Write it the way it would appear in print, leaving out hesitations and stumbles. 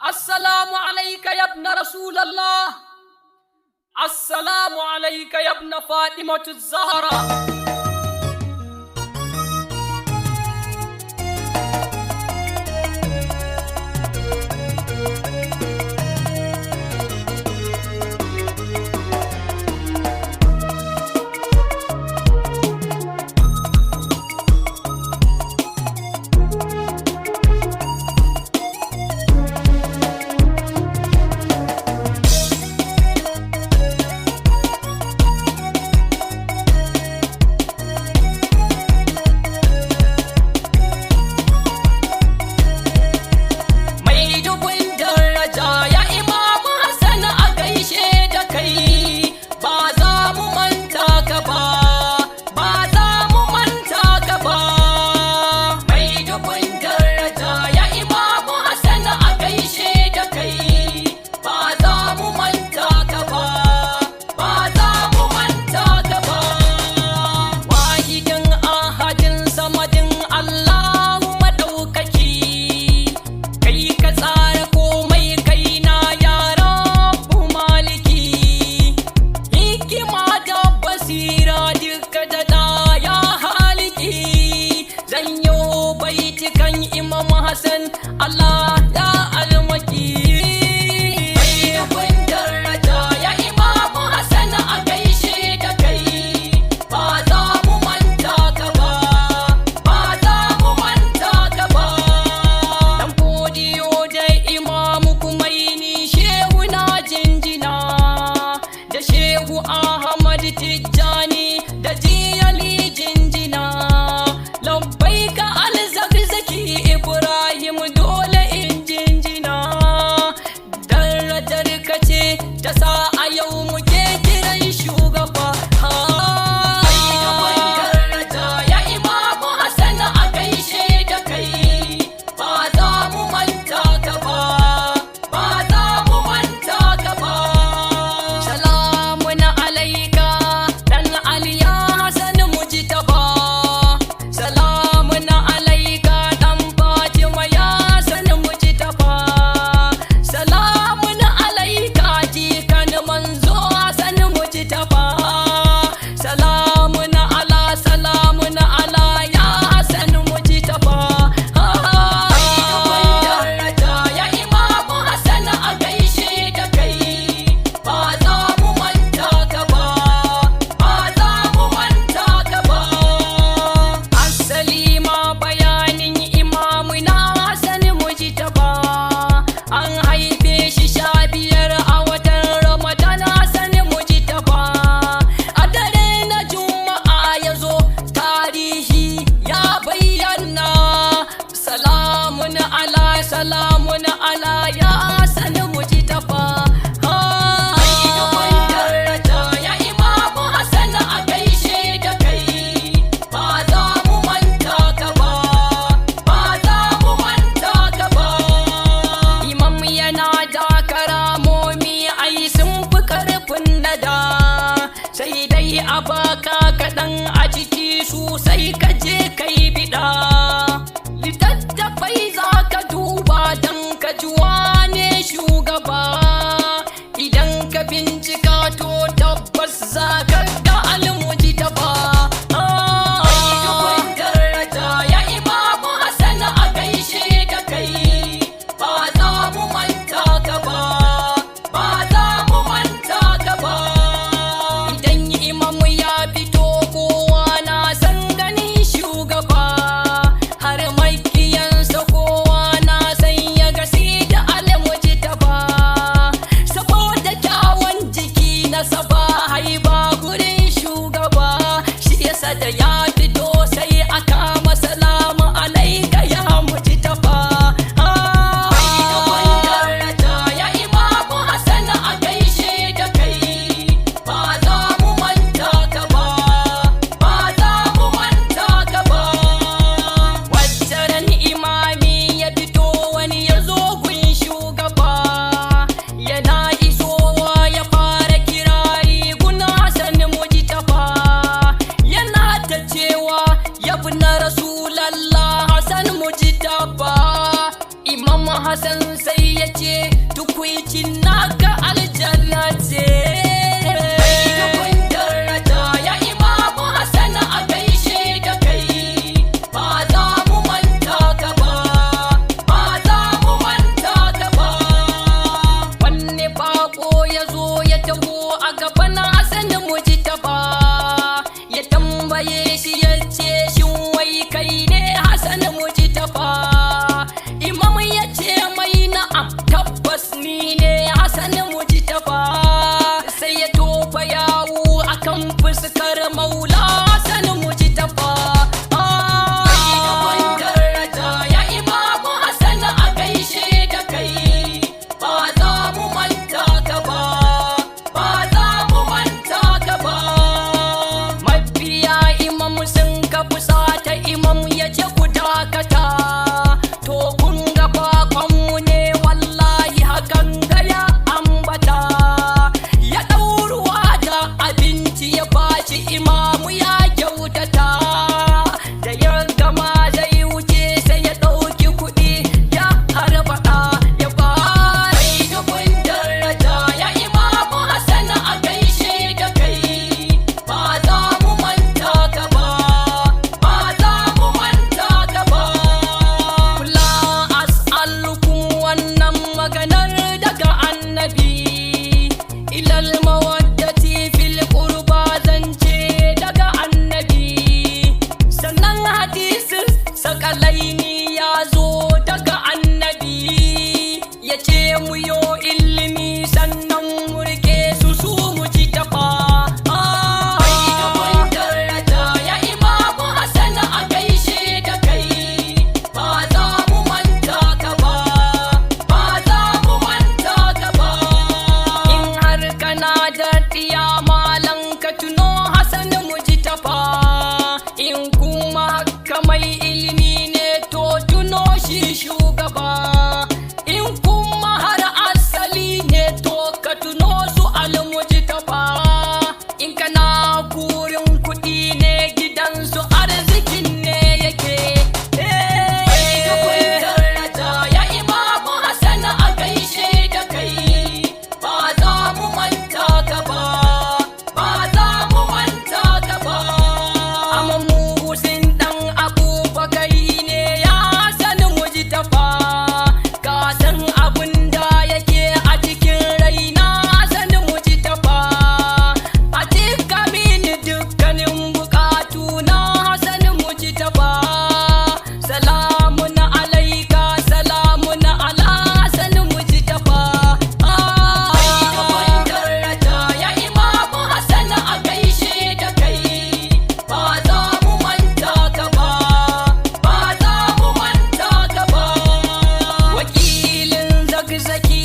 السلام عليك يا ابن رسول الله، السلام عليك يا ابن فاطمة الزهراء. Mai dubin daraja ya Imamu Hassan, a gaishe da kai, ba za mu manta ka ba, ba za mu manta ka ba. Mai dubin daraja ya Imamu Hassan, a gaishe da kai, ba za mu manta ka ba, ba za mu manta ka ba. Wahidin, ahadin, samadin, Allahu maɗaukaki, kai ka tsara komai, kai na ya Rabbu maliki, hikima da basira duka da ya haliki. Zan yi baitukan Imam Hassan, Allah ya almaki. Mai dubin daraja ya Imamu Hassan, a gaishe da kai, ba za mu manta ka ba, ba za mu manta ka ba. Dan Fodiyo da Imamu Kumaini, Shehu na jinjina da Shehu Ahmad Tijjani da Jiyali jinjina. Labbaika Alzakzaki Ibrahim, dole in jinjina. Darajar ka ce ta sa a yau muke kiran shugaba. Mai dubin daraja ya Imamu Hassan, a gaishe da kai, ba za mu manta ka ba, ba za mu manta ka ba. Salamun alaika dan Ali ya Hassan Mujtaba, salamun alaika dan Fatima ya Hassan Mujtaba, salamun alaika jikan manzo Hassan Mujtaba, salamun ala, salamun ala ya Hassan Mujtaba. Mai dubin daraja ya Imamu Hassan, a gaishe da kai, ba za mu manta ka ba, ba za mu manta ka ba. Asali ma bayanin Imamu na Hassan Mujtaba, an haife shi 15 a watan Ramadan. Hassan Mujtaba a dare na Juma'a ya zo, tarihi ya bayyana. Salamun ala, salamun ala ya Hassan Mujtaba. Mai dubin daraja ya Imamu Hassan, a gaishe da kai, ba za mu manta ka ba, ba za mu manta ka ba. Imam yana da karamomi, ai sun fi karfin nada, sai dai a baka kaɗan a ciki su sai ka je kai biɗa. Littattafai za ka duba don ka ji. Na'am, tabbas ni ne Hassan Mujtaba. Sai ya tofa yawu akan fuskar Maula Hassan Mujtaba. Mai dubun daraja, ya Imamu Hassan, a gaishe da kai. Ba za mu manta ka ba, ba za mu manta ka ba. Mabiya Imam sun ka fusata. Imam ya ce, "Ku dakata. To kun ga bakonmu ne, wallahi hakan ga ya ambata." Ya ɗauruwa da abinci ya bashi. Imamu ya kyautata. Da ya gama zai wuce, sai ya ɗauki kuɗi ya harbaɗa ya ba. Mai dubun daraja, ya Imamu Hassan, a gaishe da kai. Ba za mu manta ka ba, ba za mu manta ka ba. Kula as'alukum, wannan maganar daga Annabi. Ilal mawaddati fil qurba, zance daga Annabi. Sannan hadisin sakalaini ya zo daga Annabi, ya ce mu yo ilimi, sannan mu rike su su mu ci tafa. Mai dubun daraja, ya Imamu Hassan, a gaishe da kai. Ba za mu manta ka ba, ba za mu manta ka ba. In har kana da ɗiya malan, ka tuno Hassan Mujtaba. In kuma haka mai ilimi ne, to tuno shi shugaba. In kuma har asali ne, to ka tuno su Almujtaba. In kana kurin kuɗi ne, gidansu arzikin ne yake. Mai dubun daraja, ya Imamu Hassan, a gaishe da kai. Ba za mu manta ka ba, ba za mu manta ka ba. Amma Muhsin dan Abubakari ne, ya sani Mujtaba. Ka san abun da yake a cikin raina, sani Mujtaba. A cika mini dukkanin bukatu na, sani Mujtaba. Salamun alaika, salamun ala sani Mujtaba. Mai dubun daraja, ya Imamu Hassan, a gaishe da kai. Ba za mu manta ka ba, ba za mu manta ka ba. Wakilin Zakzaki.